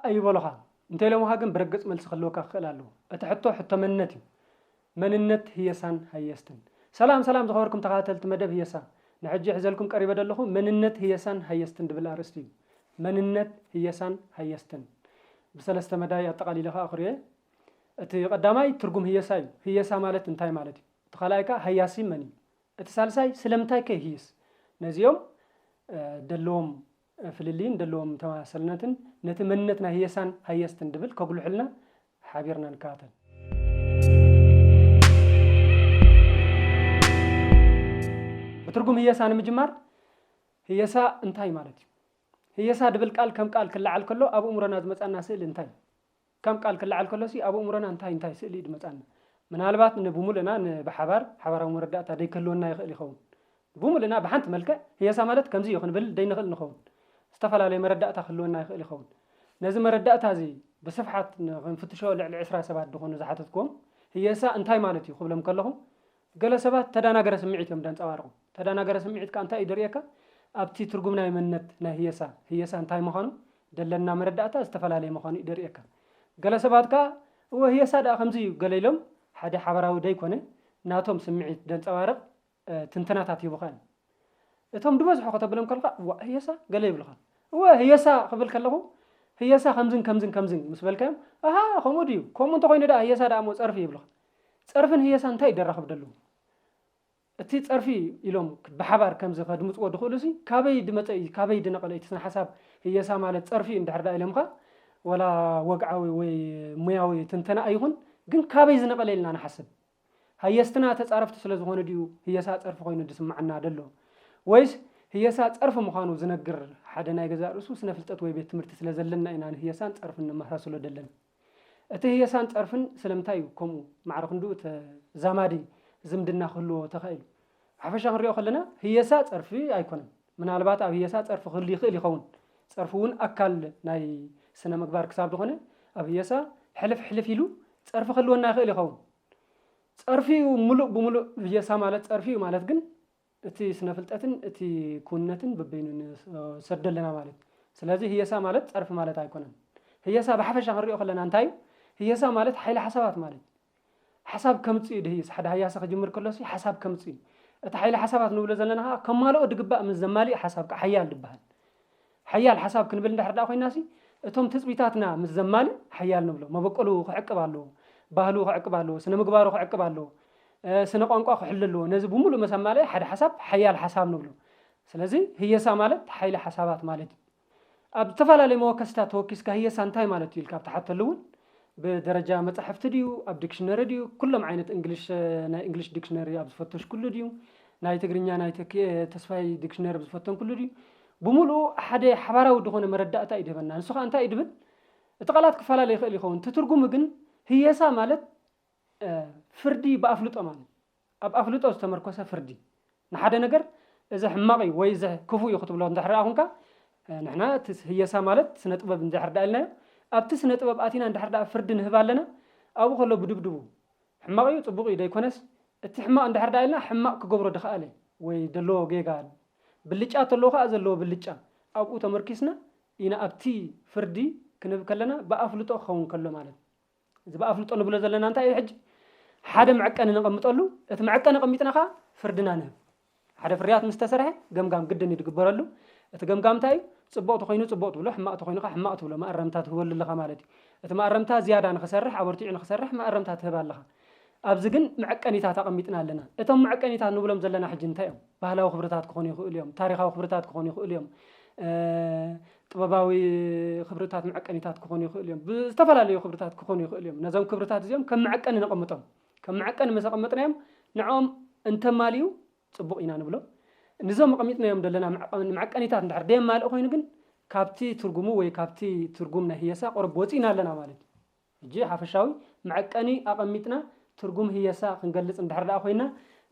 ኣይበሉኻ። እንተኢሎምኻ ግን ብረግጽ መልሲ ክህልወካ ክኽእል ኣለዎ። እቲ ሕቶ ሕቶ መንነት እዩ። መንነት ህየሳን ሃየስትን። ሰላም ሰላም ዝኸበርኩም ተኸታተልቲ መደብ ህየሳ፣ ንሕጂ ሒዘልኩም ቀሪበ ዘለኹ መንነት ህየሳን ሃየስትን ዝብል ኣርእስቲ እዩ። መንነት ህየሳን ሃየስትን ብሰለስተ መዳይ ኣጠቓሊለ ከኣ ክርእዮ። እቲ ቀዳማይ ትርጉም ህየሳ እዩ። ህየሳ ማለት እንታይ ማለት እዩ? እቲ ካልኣይ ከኣ ሃያሲ መን እዩ? እቲ ሳልሳይ ስለምንታይ ከ ይህይስ? ነዚኦም ደለዎም ፍልልይን ደለዎም ተመሳሰልነትን ነቲ መንነት ናይ ህየሳን ሃየስትን ድብል ከጉልሑልና ሓቢርና ንከታተል። ብትርጉም ህየሳ ንምጅማር፣ ህየሳ እንታይ ማለት እዩ? ህየሳ ድብል ቃል ከም ቃል ክለዓል ከሎ ኣብ እምሮና ዝመጻና ስእሊ እንታይ እዩ? ከም ቃል ክለዓል ከሎሲ ኣብ ኣእምሮና እንታይ እንታይ ስእሊ እዩ ዝመጻና? ምናልባት ንብሙሉእና ንብሓባር ሓባራዊ መረዳእታ ደይክህልወና ይኽእል ይኸውን። ብሙሉእና ብሓንቲ መልክዕ ህየሳ ማለት ከምዚ እዩ ክንብል ደይንኽእል ንኸውን። ዝተፈላለየ መረዳእታ ክህልወና ይኽእል ይኸውን። ነዚ መረዳእታ እዚ ብስፍሓት ንኽንፍትሾ ልዕሊ ዕስራ ሰባት ዝኾኑ ዝሓተትክዎም ህየሳ እንታይ ማለት እዩ ክብሎም ከለኹ፣ ገለ ሰባት ተዳናገረ ስምዒት እዮም ደንጸባርቑ። ተዳናገረ ስምዒት ከኣ እንታይ እዩ ደርእየካ? ኣብቲ ትርጉም ናይ መንነት ናይ ህየሳ፣ ህየሳ እንታይ ምዃኑ ደለና መረዳእታ ዝተፈላለየ ምዃኑ እዩ ደርእየካ። ገለ ሰባት ከኣ እወ ህየሳ ደኣ ከምዚ እዩ ገለ ኢሎም ሓደ ሓበራዊ ደይኮነ ናቶም ስምዒት ደንጸባርቕ ትንተናታት ይህቡኻ እዮም። እቶም ዝበዝሑ ከተብሎም ከለኻ እዋ ህየሳ ገለ ይብሉኻ። እወ ህየሳ ክብል ከለኹ ህየሳ ከምዝን ከምዝን ከምዝን ምስ በልካዮም ኣሃ ከምኡ ድዩ? ከምኡ እንተኾይኑ ደኣ ህየሳ ደኣ እሞ ጸርፊ ይብሉኻ። ጸርፍን ህየሳን እንታይ እዩ ደራኽብ ደለዉ? እቲ ጸርፊ ኢሎም ብሓባር ከምዚ ከድምጽዎ ድኽእሉሲ ካበይ ድመጸ እዩ፣ ካበይ ድነቐለ እዩ? እቲ ስነ ሓሳብ ህየሳ ማለት ጸርፊ እዩ እንድሕር ደኣ ኢሎምኻ፣ ወላ ወግዓዊ ወይ ሙያዊ ትንተና ኣይኹን፣ ግን ካበይ ዝነቐለ ኢልና ንሓስብ። ሃየስትና ተጻረፍቲ ስለ ዝኾኑ ድዩ ህየሳ ጸርፊ ኮይኑ ድስምዓና ደሎ? ወይስ ህየሳ ጸርፊ ምዃኑ ዝነግር ሓደ ናይ ገዛእ ርእሱ ስነ ፍልጠት ወይ ቤት ትምህርቲ ስለ ዘለና ኢና ንህየሳን ጸርፍን ነመሳስሎ ደለና? እቲ ህየሳን ጸርፍን ስለምንታይ እዩ ከምኡ ማዕረ ክንድኡ ተዛማዲ ዝምድና ክህልዎ ተኻኢሉ? ብሓፈሻ ክንሪኦ ከለና ህየሳ ጸርፊ ኣይኮነን። ምናልባት ኣብ ህየሳ ጸርፊ ክህሉ ይኽእል ይኸውን። ጸርፊ እውን ኣካል ናይ ስነ ምግባር ክሳብ ዝኾነ ኣብ ህየሳ ሕልፍ ሕልፍ ኢሉ ጸርፊ ክህልወና ይኽእል ይኸውን። ጸርፊ እዩ ምሉእ ብምሉእ ህየሳ ማለት ጸርፊ እዩ ማለት ግን እቲ ስነ ፍልጠትን እቲ ክውንነትን በበይኑ ንሰዶ ኣለና ማለት እዩ። ስለዚ ህየሳ ማለት ጸርፊ ማለት ኣይኮነን። ህየሳ ብሓፈሻ ክንሪኦ ከለና እንታይ እዩ? ህየሳ ማለት ሓይሊ ሓሳባት ማለት እዩ። ሓሳብ ከምጽእ እዩ ድህይስ። ሓደ ሃያሲ ክጅምር ከሎሲ ሓሳብ ከምጽእ እዩ። እቲ ሓይሊ ሓሳባት ንብሎ ዘለና ከኣ ከማልኦ ድግባእ ምስ ዘማልእ ሓሳብ ከኣ ሓያል ድበሃል። ሓያል ሓሳብ ክንብል እንድሕር ደኣ ኮይናሲ እቶም ትጽቢታትና ምስ ዘማልእ ሓያል ንብሎ። መበቆሉ ክዕቅብ ኣለዎ፣ ባህሉ ክዕቅብ ኣለዎ፣ ስነ ምግባሩ ክዕቅብ ኣለዎ፣ ስነ ቋንቋ ክሕሉ ኣለዎ። ነዚ ብምሉእ ምስ ኣማልአ ሓደ ሓሳብ ሓያል ሓሳብ ንብሎ። ስለዚ ህየሳ ማለት ሓይሊ ሓሳባት ማለት እዩ። ኣብ ዝተፈላለዩ መወከስታት ተወኪስካ ህየሳ እንታይ ማለት እዩ ኢልካ ኣብ ትሓተሉ እውን ብደረጃ መጻሕፍቲ ድዩ ኣብ ዲክሽነሪ ድዩ ኩሎም ዓይነት እንግሊሽ ናይ እንግሊሽ ዲክሽነሪ ኣብ ዝፈተሽኩሉ ድዩ ናይ ትግርኛ ናይ ተስፋይ ዲክሽነሪ ኣብ ዝፈተንኩሉ ድዩ ብምሉኡ ሓደ ሓባራዊ ዝኾነ መረዳእታ እዩ ድህበና። ንሱ ከዓ እንታይ እዩ ድብል? እቲ ቃላት ክፈላለ ይኽእል ይኸውን፣ እቲ ትርጉሙ ግን ህየሳ ማለት ፍርዲ ብኣፍልጦ ማለት ኣብ ኣፍልጦ ዝተመርኮሰ ፍርዲ ንሓደ ነገር እዚ ሕማቕ እዩ ወይ እዚ ክፉእ እዩ ክትብሎ እንድሕር ደኣ ኩንካ ንሕና እቲ ህየሳ ማለት ስነ ጥበብ እንድሕር ደኣ ኢልናዮ ኣብቲ ስነ ጥበብ ኣቲና እንድሕር ደኣ ፍርዲ ንህብ ኣለና ኣብኡ ከሎ ብድብድቡ ሕማቕ እዩ ጽቡቕ እዩ ደይኮነስ እቲ ሕማቕ እንድሕር ደኣ ኢልና ሕማቕ ክገብሮ ድኸኣለ ወይ ደለዎ ጌጋ ብልጫ ተለዎ ከዓ ዘለዎ ብልጫ ኣብኡ ተመርኪስና ኢና ኣብቲ ፍርዲ ክንህብ ከለና ብኣፍልጦ ክኸውን ከሎ ማለት እዚ ብኣፍልጦ ንብሎ ዘለና እንታይ እዩ ሕጂ ሓደ መዐቀኒ ነቐምጠሉ እቲ መዐቀኒ ኣቐሚጥና ከዓ ፍርድና ንህብ ሓደ ፍርያት ምስ ተሰርሐ ገምጋም ግድን እዩ ዝግበረሉ እቲ ገምጋም እንታይ እዩ ፅቡቕ ተኮይኑ ፅቡቕ ትብሎ ሕማቕ ተኮይኑ ከዓ ሕማቕ ትብሎ መኣረምታ ትህበሉ ኣለኻ ማለት እዩ እቲ መኣረምታ ዝያዳ ንክሰርሕ ኣበርቲዑ ንክሰርሕ መኣረምታ ትህብ ኣለኻ ኣብዚ ግን መዐቀኒታት ኣቐሚጥና ኣለና እቶም መዐቀኒታት ንብሎም ዘለና ሕጂ እንታይ እዮም ባህላዊ ክብርታት ክኾኑ ይኽእሉ እዮም ታሪካዊ ክብርታት ክኾኑ ይኽእሉ እዮም ጥበባዊ ክብርታት መዐቀኒታት ክኾኑ ይኽእሉ እዮም ብዝተፈላለዩ ክብርታት ክኾኑ ይኽእሉ እዮም ነዞም ክብርታት እዚኦም ከም መዐቀኒ ነቐምጦም ከም መዐቀኒ ምስ ኣቐመጥናዮም ንዕኦም እንተማልዩ ፅቡቕ ኢና ንብሎ ንዞም ኣቐሚጥናዮም ዘለና መዐቀኒታት እንድሕር ደየማልእ ኮይኑ ግን ካብቲ ትርጉሙ ወይ ካብቲ ትርጉም ናይ ህየሳ ቁሩብ ወፂእና ኣለና ማለት እዩ ሕጂ ሓፈሻዊ መዐቀኒ ኣቐሚጥና ትርጉም ህየሳ ክንገልፅ እንድሕር ደኣ ኮይና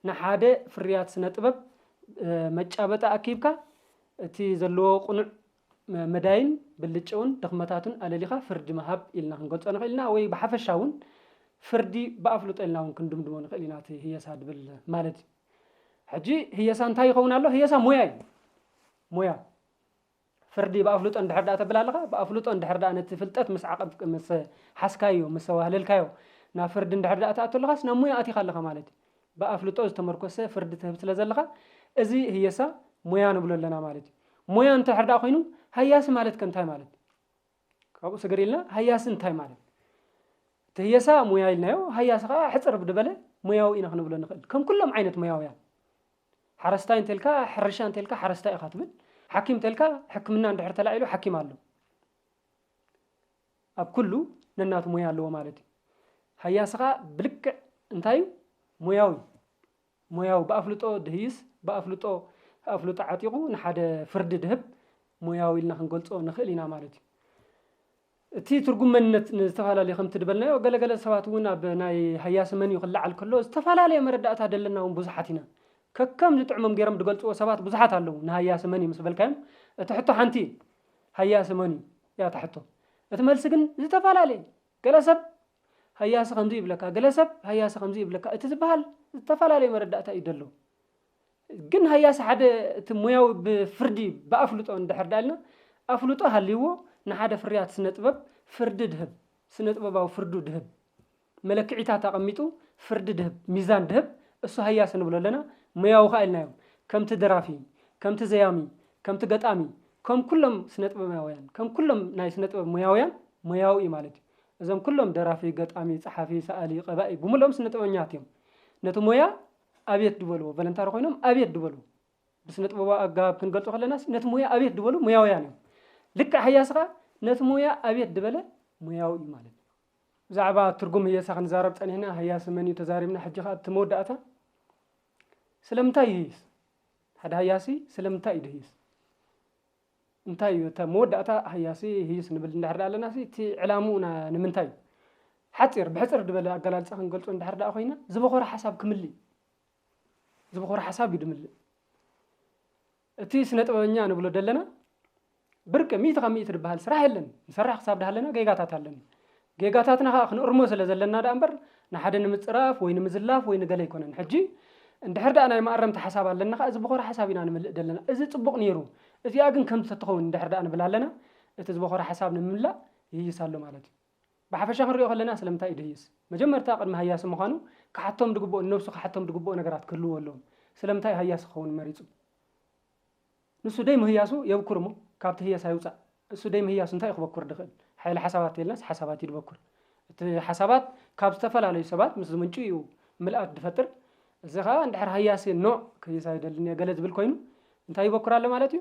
ንሓደ ፍርያት ስነ ጥበብ መጫበጣ ኣኪብካ እቲ ዘለዎ ቁኑዕ መዳይን ብልጭውን ድኽመታቱን ኣለሊኻ ፍርዲ ምሃብ ኢልና ክንገልፆ ንኽእል ኢና ወይ ብሓፈሻ እውን ፍርዲ ብኣፍልጦ ኢልና እውን ክንድምድሞ ንኽእል ኢና እቲ ህየሳ ድብል ማለት እዩ ሕጂ ህየሳ እንታይ ይኸውን ኣሎ ህየሳ ሞያ እዩ ሞያ ፍርዲ ብኣፍልጦ እንድሕር ደኣ ተብል ኣለኻ፣ ብኣፍልጦ እንድሕር ደኣ ነቲ ፍልጠት ምስ ዓቐብ-፣ ምስ ሓዝካዮ፣ ምስ ኣዋህለልካዮ፣ ናብ ፍርዲ እንድሕር ደኣ ትኣቱ ኣለኻስ፣ ናብ ሞያ ኣቲኻ ኣለኻ ማለት እዩ። ብኣፍልጦ ዝተመርኮሰ ፍርዲ ትህብ ስለ ዘለኻ፣ እዚ ህየሳ ሞያ ንብሎ ኣለና ማለት እዩ። ሞያ እንድሕር ደኣ ኮይኑ፣ ሃያሲ ማለት ከ እንታይ ማለት? ካብኡ ስግር ኢልና፣ ሃያሲ እንታይ ማለት? እቲ ህየሳ ሞያ ኢልናዮ፣ ሃያሲ ከኣ ሕጽር ብድበለ ሞያዊ ኢና ክንብሎ ንኽእል። ከም ኩሎም ዓይነት ሞያውያን። ሓረስታይ እንተልካ፣ ሕርሻ እንተልካ፣ ሓረስታይ ኢኻ ትብል። ሓኪም እንተልካ፣ ሕክምና እንድሕር ተላዒሉ፣ ሓኪም ኣሎ። ኣብ ኩሉ ነናቱ ሞያ ኣለዎ ማለት እዩ። ሃያሲ ከኣ ብልክዕ እንታይ እዩ? ሞያዊ። ሞያዊ፣ ብኣፍልጦ ድህይስ፣ ብኣፍልጦ፣ ኣፍልጦ ዓጢቑ ንሓደ ፍርዲ ድህብ ሞያዊ ኢልና ክንገልጾ ንኽእል ኢና ማለት እዩ። እቲ ትርጉም መንነት ንዝተፈላለዩ ከምቲ ድበልናዮ፣ ገለገለ ሰባት እውን ኣብ ናይ ሃያሲ መን እዩ ክለዓል ከሎ ዝተፈላለየ መረዳእታ ደለና እውን ብዙሓት ኢና። ከከም ዝጥዕሞም ገይሮም ድገልጽዎ ሰባት ብዙሓት ኣለዉ። ንሃያሲ መን እዩ ምስ በልካዮም፣ እቲ ሕቶ ሓንቲ እዩ። ሃያሲ መን እዩ? እያ እታ ሕቶ። እቲ መልሲ ግን ዝተፈላለየ። ገለ ሰብ ሃያሲ ከምዚ ይብለካ፣ ገለ ሰብ ሃያሲ ከምዚ ይብለካ። እቲ ዝበሃል ዝተፈላለየ መረዳእታ እዩ ደሎ። ግን ሃያሲ ሓደ እቲ ሞያዊ ብፍርዲ ብኣፍልጦ እንድሕር ደኣ ኢልና፣ ኣፍልጦ ሃልይዎ ንሓደ ፍርያት ስነ ጥበብ ፍርዲ ድህብ፣ ስነ ጥበባዊ ፍርዱ ድህብ፣ መለክዒታት ኣቐሚጡ ፍርዲ ድህብ፣ ሚዛን ድህብ፣ እሱ ሃያሲ ንብሎ ኣለና። ሞያዊ ከኣ ኢልናዮም። ከምቲ ደራፊ፣ ከምቲ ዘያሚ፣ ከምቲ ገጣሚ፣ ከም ኩሎም ስነ ጥበባውያን፣ ከም ኩሎም ናይ ስነ ጥበብ ሞያውያን፣ ሞያዊ እዩ ማለት እዩ። እዞም ኩሎም ደራፊ፣ ገጣሚ፣ ጸሓፊ፣ ሰኣሊ፣ ቀባኢ፣ ብምልኦም ስነ ጥበበኛታት እዮም። ነቲ ሞያ ኣብየት ድበልዎ፣ ቨለንታሪ ኮይኖም ኣብየት ድበልዎ። ብስነ ጥበባዊ ኣገባብ ክንገልጾ ከለናስ፣ ነቲ ሞያ ኣብየት ድበሉ ሞያውያን እዮም። ልክዕ ሃያሲ ከኣ ነቲ ሞያ ኣብየት ድበለ ሞያዊ እዩ ማለት እዩ። ብዛዕባ ትርጉም ህየሳ ክንዛረብ ጸኒሕና፣ ሃያሲ መን እዩ ተዛሪብና፣ ሕጂ ከኣ እቲ መወዳእታ ስለምንታይ ይህይስ? ሓደ ሃያሲ ስለምንታይ እዩ ድህይስ? እንታይ እዩ? እታ መወዳእታ ሃያሲ ህይስ ንብል እንድሕር ደኣ ኣለና ሲ፣ እቲ ዕላምኡ ና-፣ ንምንታይ እዩ? ሓጺር፣ ብሕጽር ዝበለ ኣገላልጻ ክንገልጾ እንድሕር ደኣ ኮይና፣ ዝበኾረ ሓሳብ ክምልእ እዩ። ዝበኾረ ሓሳብ እዩ ድምልእ። እቲ ስነ ጥበበኛ ንብሎ ደለና፣ ብርቂ ሚእቲ ካብ ሚእቲ ዝበሃል ስራሕ የለን። ንሰርሕ ክሳብ ደሃለና ጌጋታት ኣለና። ጌጋታትና ኸኣ ክንእርሞ ስለ ዘለና ደኣ እምበር፣ ንሓደ ንምጽራፍ ወይ ንምዝላፍ ወይ ንገለ ኣይኮነን። ሕጂ እንድሕር ደኣ ናይ መኣረምቲ ሓሳብ ኣለና ኸኣ፣ እዚ ብኾረ ሓሳብ ኢና ንምልእ ደለና። እዚ ጽቡቕ ነይሩ፣ እዚኣ ግን ከምዚ ተትኸውን እንድሕር ደኣ ንብል ኣለና፣ እቲ ዝበኾረ ሓሳብ ንምምላእ ይህይስ ኣሎ ማለት እዩ። ብሓፈሻ ክንሪኦ ከለና ስለምንታይ እዩ ድህይስ? መጀመርታ ቅድሚ ሃያሲ ምዃኑ ክሓቶም ድግብኦ፣ ንነብሱ ክሓቶም ድግብኦ ነገራት ክህልዎ ኣለዎም። ስለምንታይ ሃያሲ ክኸውን መሪጹ? ንሱ ደይ ምህያሱ የብኩር እሞ ካብቲ ህየሳ ይውጻእ። እሱ ደይ ምህያሱ እንታይ እዩ ክበኩር ድኽእል? ሓይሊ ሓሳባት ተልናስ ሓሳባት እዩ ድበኩር። እቲ ሓሳባት ካብ ዝተፈላለዩ ሰባት ምስ ዝምንጩ እዩ ምልኣት ድፈጥር። እዚ ኸኣ እንድሕር ሃያሲ ኖዕ ክህይስ ኣይደልን እየ ገለ ዝብል ኮይኑ እንታይ ይበኩር ኣሎ ማለት እዩ?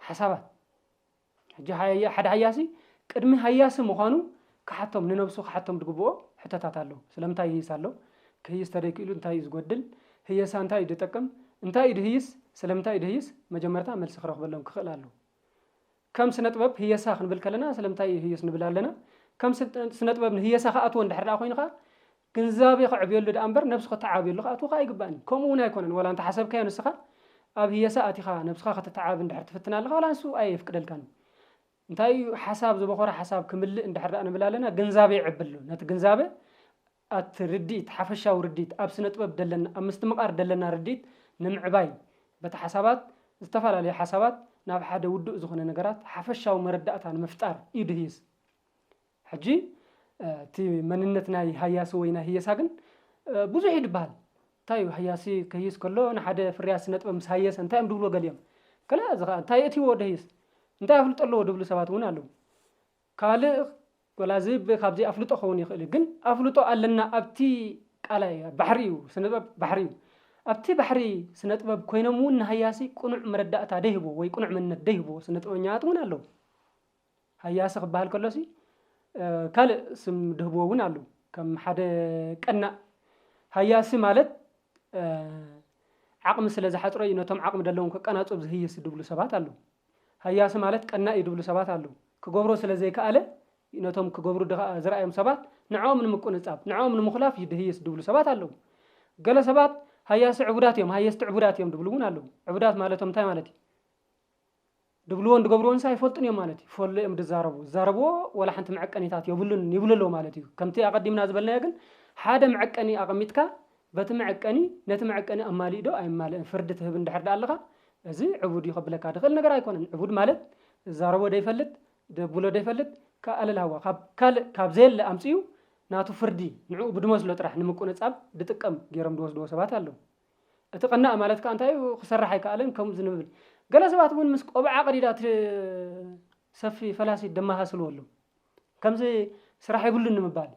ሓሳባት። ሕጂ ሃያ-፣ ሓደ ሃያሲ ቅድሚ ሃያሲ ምዃኑ ክሓቶም፣ ንነብሱ ክሓቶም ድግብኦ ሕቶታት ኣለዉ። ስለምንታይ ይህይስ ኣሎ? ክህይስ ተደይክኢሉ እንታይ እዩ ዝጎድል? ህየሳ እንታይ እዩ ድጠቅም? እንታይ እዩ ድህይስ? ስለምንታይ እዩ ድህይስ? መጀመርታ መልሲ ክረኽበሎም ክኽእል ኣለዎ። ከም ስነ ጥበብ ህየሳ ክንብል ከለና ስለምንታይ እዩ ህይስ ንብል ኣለና? ከም ስነ-፣ ስነ ጥበብ ንህየሳ ክኣትዎ እንድሕር ደኣ ኮይኑ ኸኣ ግንዛቤ ከዕብየሉ ደኣ እምበር ነብሱ ከተዓብየሉ ክኣትዎ ኸኣ ኣይግባእን እዩ። ከምኡ እውን ኣይኮነን። ዋላ እንተሓሰብካዮ ንስኻ ኣብ ህየሳ ኣቲኻ ነብስኻ ከተተዓብብ እንድሕር ትፍትን ኣለኻ፣ ዋላ ንሱ ኣየፍቅደልካን እዩ። እንታይ እዩ ሓሳብ ዝበኾረ ሓሳብ ክምልእ እንድሕር ደኣ ንብል ኣለና፣ ግንዛቤ ይዕብል ኣሎ። ነቲ ግንዛበ ኣቲ ርድኢት፣ ሓፈሻዊ ርድኢት፣ ኣብ ስነ ጥበብ ደለና፣ ኣብ ምስትምቓር ደለና ርድኢት ንምዕባይ፣ በቲ ሓሳባት፣ ዝተፈላለዩ ሓሳባት ናብ ሓደ ውዱእ ዝኾነ ነገራት ሓፈሻዊ መረዳእታ ንምፍጣር እዩ ድህይስ። ሕጂ፣ እ፣ እቲ መንነት ናይ ሃያሲ ወይ ናይ ህየሳ ግን፣ እ፣ ብዙሕ እዩ ድበሃል። እንታይ እዩ ሃያሲ ክህይስ ከሎ ንሓደ ፍርያት ስነ ጥበብ ምስ ሃየሰ እንታይ እዮም ድብልዎ ገሊኦም? ከላ እዚ ኸኣ እንታይ የእትይዎ ደህይስ? እንታይ ኣፍልጦ ኣለዎ ድብሉ ሰባት እውን ኣለዉ። ካልእ ወላ እዚ ብ-፣ ካብዚ ኣፍልጦ ክኸውን ይኽእል እዩ። ግን ኣፍልጦ ኣለና ኣብቲ ቃላይ ባሕሪ እዩ፣ ስነ ጥበብ ባሕሪ እዩ። ኣብቲ ባሕሪ ስነ ጥበብ ኮይኖም እውን ንሃያሲ ቅኑዕ መረዳእታ ደይህብዎ ወይ ቅኑዕ መንነት ደይህብዎ ስነ ጥበበኛታት እውን ኣለዉ። ሃያሲ ክበሃል ከሎሲ፣ እ፣ ካልእ ስም ድህብዎ እውን ኣለዉ። ከም ሓደ ቀናእ ሃያሲ ማለት፣ እ፣ ዓቕሚ ስለ ዝሓጽሮ እዩ ነቶም ዓቕሚ ደለዎም ከቀናጽብ ዝህይስ ድብሉ ሰባት ኣለዉ። ሃያሲ ማለት ቀናእ እዩ ድብሉ ሰባት ኣለዉ። ክገብሮ ስለ ዘይከኣለ ነቶም ክገብሩ ድኻ-፣ ዝረኣዮም ሰባት ንዕኦም ንምቁንጻብ፣ ንዕኦም ንምኹላፍ ይድህይስ ድብሉ ሰባት ኣለዉ። ገለ ሰባት ሃያሲ ዕቡዳት እዮም፣ ሃየስቲ ዕቡዳት እዮም ድብሉ እውን ኣለዉ። ዕቡዳት ማለቶም እንታይ ማለት እዩ? ድብልዎን ድገብርዎንስ ኣይፈልጡን እዮም ማለት እዩ። ፈሎ እዮም ድዛረቡ። ዝዛረብዎ ወላ ሓንቲ መዐቀኒታት የብሉን ይብሉ ኣለዉ ማለት እዩ። ከምቲ ኣቐዲምና ዝበልናዮ ግን ሓደ መዐቀኒ ኣቐሚጥካ በቲ መዐቀኒ፣ ነቲ መዐቀኒ ኣማሊእ ዶ ኣይማልእን ፍርዲ ትህብ እንድሕር ደኣ ኣለኻ፣ እዚ ዕቡድ እዩ ከብለካ ድኽእል ነገር ኣይኮነን። ዕቡድ ማለት እዛረቦ ደይፈልጥ፣ ደብሎ ደይፈልጥ፣ ከኣለል ሃዋ ካብ ካልእ ካብ ዘየለ ኣምፅኡ ናቱ ፍርዲ ንዕኡ ብድመስሎ ጥራሕ ንምቁንፃብ ድጥቀም ገይሮም ድወስድዎ ሰባት ኣለዉ። እቲ ቀናእ ማለት ከዓ እንታይ እዩ? ክሰርሕ ኣይከኣለን ከምኡ ዝንብል። ገለ ሰባት እውን ምስ ቆብዓ ቀዲዳ ትሰፊ ፈላሲት ደመሳስልዎ ኣለዉ። ከምዚ ስራሕ የብሉን ንምባል፣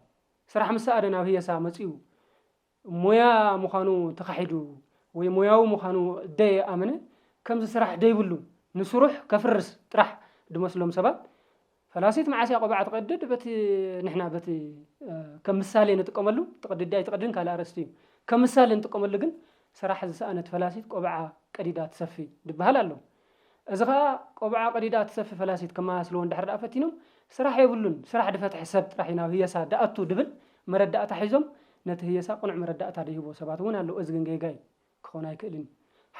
ስራሕ ምስ ሰኣነ ናብ ህየሳ መፂኡ ሞያ ምዃኑ ተኻሒዱ ወይ ሞያዊ ምዃኑ ደየኣመነ፣ ከምዚ ስራሕ ደይብሉ ንስሩሕ ከፍርስ ጥራሕ ድመስሎም ሰባት፣ ፈላሲት መዓስ እያ ቆብዓ ትቐድድ? በቲ ንሕና በቲ ከም ምሳሌ ንጥቀመሉ፣ ትቐድድ ኣይትቐድድን ካልእ ኣርእስቲ እዩ። ከም ምሳሌ ንጥቀመሉ ግን ስራሕ ዝሰኣነት ፈላሲት ቆብዓ ቀዲዳ ትሰፊ ድበሃል ኣሎ። እዚ ኸኣ ቆብዓ ቀዲዳ ትሰፊ ፈላሲት ከመሳስልዎ እንድሕር ደኣ ፈቲኖም፣ ስራሕ የብሉን፣ ስራሕ ድፈትሕ ሰብ ጥራሕ እዩ ናብ ህየሳ ድኣቱ ድብል መረዳእታ ሒዞም፣ ነቲ ህየሳ ቅኑዕ መረዳእታ ደይህቦ ሰባት እውን ኣለዉ። እዚ ግን ጌጋ እዩ፣ ክኸውን ኣይክእልን እዩ።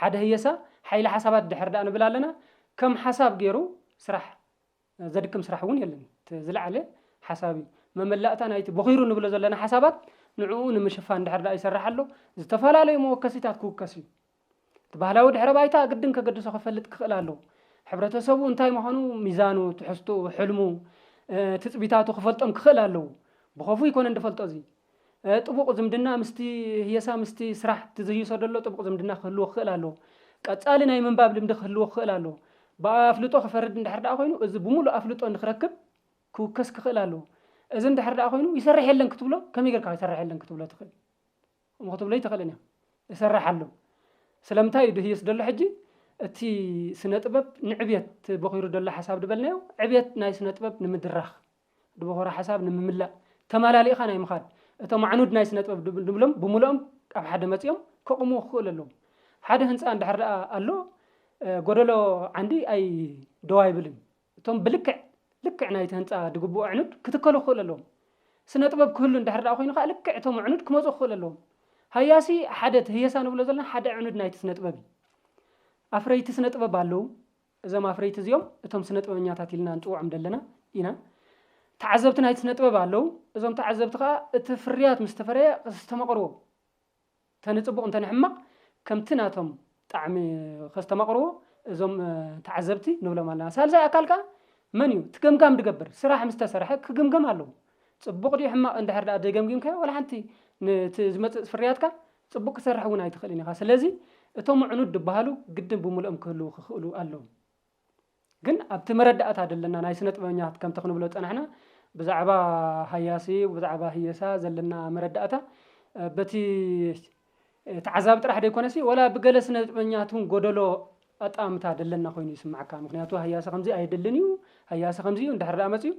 ሓደ ህየሳ ሓይሊ ሓሳባት ድሕር ደኣ ንብል ኣለና፣ ከም ሓሳብ ገይሩ ስራሕ ዘድክም ስራሕ እውን የለን። እቲ ዝለዓለ ሓሳብ እዩ። መመላእታ ናይቲ ቦኺሩ ንብሎ ዘለና ሓሳባት ንዕኡ ንምሽፋን ድሕር ደኣ ይሰርሕ ኣሎ፣ ዝተፈላለዩ መወከሲታት ክውከስ እዩ። እቲ ባህላዊ ድሕረ ባይታ ግድን ከገድሶ ክፈልጥ ክኽእል ኣለዎ። ሕብረተሰቡ እንታይ ምዃኑ፣ ሚዛኑ፣ ትሕዝትኡ፣ ሕልሙ፣ ትፅቢታቱ ክፈልጦም ክኽእል ኣለዎ። ብኸፉ ኣይኮነን ድፈልጦ እዚ። ጥቡቕ ዝምድና ምስቲ ህየሳ፣ ምስቲ ስራሕ እቲ ዝህይሶ ዘሎ ጥቡቕ ዝምድና ክህልዎ ክኽእል ኣለዎ። ቀፃሊ ናይ ምንባብ ልምዲ ክህልዎ ክኽእል ኣለዎ። ብኣፍልጦ ክፈርድ እንድሕር ደኣ ኮይኑ፣ እዚ ብምሉእ ኣፍልጦ ንክረክብ ክውከስ ክኽእል ኣለዎ። እዚ እንድሕር ደኣ ኮይኑ፣ ይሰርሕ የለን ክትብሎ፣ ከመይ ጌርካ ይሰርሕ የለን ክትብሎ ትኽእል? እሞ ክትብሎ ኣይትኽእልን እያ። ይሰርሕ ኣሎ። ስለምንታይ እዩ ድህይስ ዘሎ ሕጂ? እቲ ስነ ጥበብ ንዕብየት፣ ቦኺሩ ዘሎ ሓሳብ ድበልናዮ፣ ዕብየት ናይ ስነ ጥበብ ንምድራኽ፣ ድቦኸሮ ሓሳብ ንምምላእ፣ ተማላሊእኻ ናይ ምኻድ፣ እቶም ኣዕኑድ ናይ ስነ ጥበብ ድብ-፣ ንብሎም ብምልኦም ኣብ ሓደ መፂኦም ከቑምዎ ክኽእሉ ኣለዎም። ሓደ ህንፃ እንድሕር ደኣ ኣሎ፣ ጎደሎ ዓንዲ ኣይ ደው ኣይብልን። እቶም ብልክዕ፣ ልክዕ ናይቲ ህንፃ ድግብኡ ኣዕኑድ ክትከሉ ክኽእሉ ኣለዎም። ስነ ጥበብ ክህሉ እንድሕር ደኣ ኮይኑ ከዓ ልክዕ እቶም ኣዕኑድ ክመፁ ክኽእሉ ኣለዎም። ሃያሲ ሓደ፣ እቲ ህየሳ ንብሎ ዘለና ሓደ ኣዕኑድ ናይቲ ስነ ጥበብ እዩ። ኣፍረይቲ ስነ ጥበብ ኣለዉ። እዞም ኣፍረይቲ እዚኦም እቶም ስነ ጥበበኛታት ኢልና ንፅውዖም ዘለና ኢና። ተዓዘብቲ ናይቲ ስነ ጥበብ ኣለዉ። እዞም ተዓዘብቲ ከዓ እቲ ፍርያት ምስ ተፈረየ ክስተማቕርዎ፣ እንተ ንፅቡቕ እንተ ንሕማቕ ከምቲ ናቶም ጣዕሚ ከስተማቕርዎ እዞም ተዓዘብቲ ንብሎም ኣለና። ሳልሳይ ኣካል ከዓ መን እዩ? እቲ ገምጋም ድገብር። ስራሕ ምስ ተሰርሐ ክግምገም ኣለዎ። ፅቡቕ ድዩ ሕማቕ እንድሕር ደኣ ደይገምጊምካዮ ዋላ ሓንቲ ነቲ ዝመፅእ ፍርያትካ ፅቡቕ ክሰርሕ እውን ኣይትኽእልን ኢኻ። ስለዚ እቶም ኣዕኑድ ድበሃሉ ግድን ብምልኦም ክህልዉ ክኽእሉ ኣለዎም። ግን ኣብቲ መረዳእታ ዘለና ናይ ስነ ጥበበኛታት ከምቲ ክንብሎ ዝፀናሕና ብዛዕባ ሃያሲ፣ ብዛዕባ ህየሳ ዘለና መረዳእታ በቲ ተዓዛቢ ጥራሕ ደይኮነሲ ዋላ ብገለ ስነ ጥበበኛታት እውን ጎደሎ ኣጠማምታ ዘለና ኮይኑ ይስማዓካ። ምክንያቱ ሃያሲ ከምዚ ኣይደልን እዩ፣ ሃያሲ ከምዚ እዩ እንድሕር ደኣ መፅዩ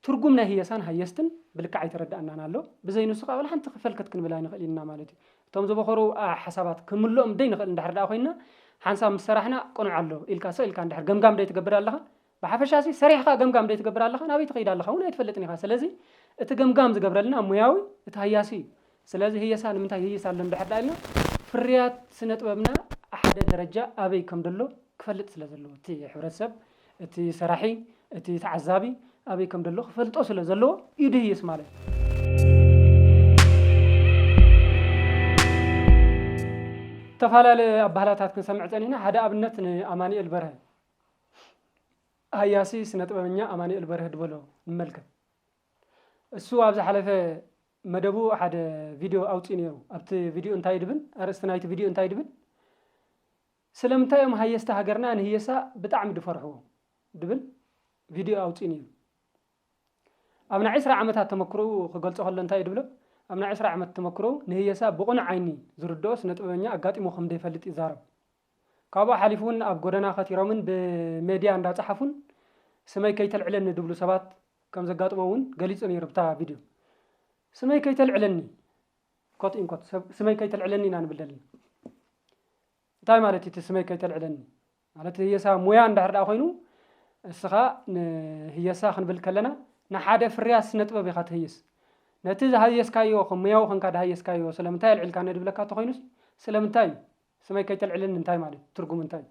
ትርጉም ናይ ህየሳን ሃየስትን ብልክዕ ኣይተረዳእናን ኣሎ። ብዘይ ንሱ ከዓ ዋላ ሓንቲ ክፈልከት ክንብል ኣይንኽእል ኢና ማለት እዩ። እቶም ዝበኸሩ ሓሳባት ክምልኦም ደይንኽእል እንድሕር ደኣ ኮይንና ሓንሳብ ምስ ሰራሕና ቅኑዕ ኣሎ ኢልካ ሰ ኢልካ እንድሕር ገምጋም ደይትገብር ኣለኻ፣ ብሓፈሻ ሲ ሰሪሕኻ ገምጋም ደይትገብር ኣለኻ፣ ናበይ ትኸይድ ኣለኻ እውን ኣይትፈልጥን ኢኻ። ስለዚ እቲ ገምጋም ዝገብረልና ሙያዊ እቲ ሃያሲ እዩ። ስለዚ ህየሳ ንምንታይ ይህይስ ኣሎ እንድሕር ደኣ ኢልና ፍርያት ስነ ጥበብና ሓደ ደረጃ ኣበይ ከም ደሎ ክፈልጥ ስለ ዘለዎ እቲ ሕብረተሰብ፣ እቲ ሰራሒ፣ እቲ ተዓዛቢ ኣበይ ከም ደሎ ክፈልጦ ስለ ዘለዎ እዩ ድህይስ ማለት እዩ። ዝተፈላለየ ኣባህላታት ክንሰምዕ ጸኒሕና። ሓደ ኣብነት ንኣማኑኤል በርሀ፣ ሃያሲ ስነ ጥበበኛ ኣማኑኤል በርሀ ዝበሎ ንመልከት። እሱ ኣብ ዝሓለፈ መደቡ ሓደ ቪድዮ ኣውፅኡ ነይሩ። ኣብቲ ቪድዮ እንታይ ድብል፣ ኣርእስቲ ናይቲ ቪድዮ እንታይ ድብል፣ ስለምንታይ እዮም ሃየስቲ ሃገርና ንህየሳ ብጣዕሚ ድፈርሕዎ ድብል ቪድዮ ኣውፅኡ ነይሩ። ኣብ ናይ ዕስራ ዓመታት ተመክሮኡ ክገልጾ ከሎ እንታይ እዩ ድብሎ? ኣብ ናይ ዕስራ ዓመት ተመክሮኡ ንህየሳ ብቕኑዕ ዓይኒ ዝርድኦ ስነ ጥበበኛ ኣጋጢሙ ከም ዘይፈልጥ ይዛረብ። ካብኡ ሓሊፉ እውን ኣብ ጎደና ከቲሮምን ብሜድያ እንዳጸሓፉን ስመይ ከይተልዕለኒ ድብሉ ሰባት ከም ዘጋጥሞ እውን ገሊጹ ነይሩ ብታ ቪድዮ። ስመይ ከይተልዕለኒ፣ ኮት ኢንኮት፣ ሰብ-፣ ስመይ ከይተልዕለኒ ኢና ንብል ዘለና። እንታይ ማለት እዩ እቲ ስመይ ከይተልዕለኒ? ማለት ህየሳ ሙያ እንድሕር ደኣ ኮይኑ፣ እስኻ ንህየሳ ክንብል ከለና ንሓደ ፍርያት ስነ ጥበብ ኢኻ ትህይስ። ነቲ ዝሃየስካዮ፣ ከም ሙያዊ ኮንካ ዝሃየስካዮ ስለምንታይ ኣልዒልካ ነድብለካ እንተኾይኑስ፣ ስለምንታይ እዩ ስመይ ከይተልዕለኒ እንታይ ማለት እዩ? ትርጉሙ እንታይ እዩ?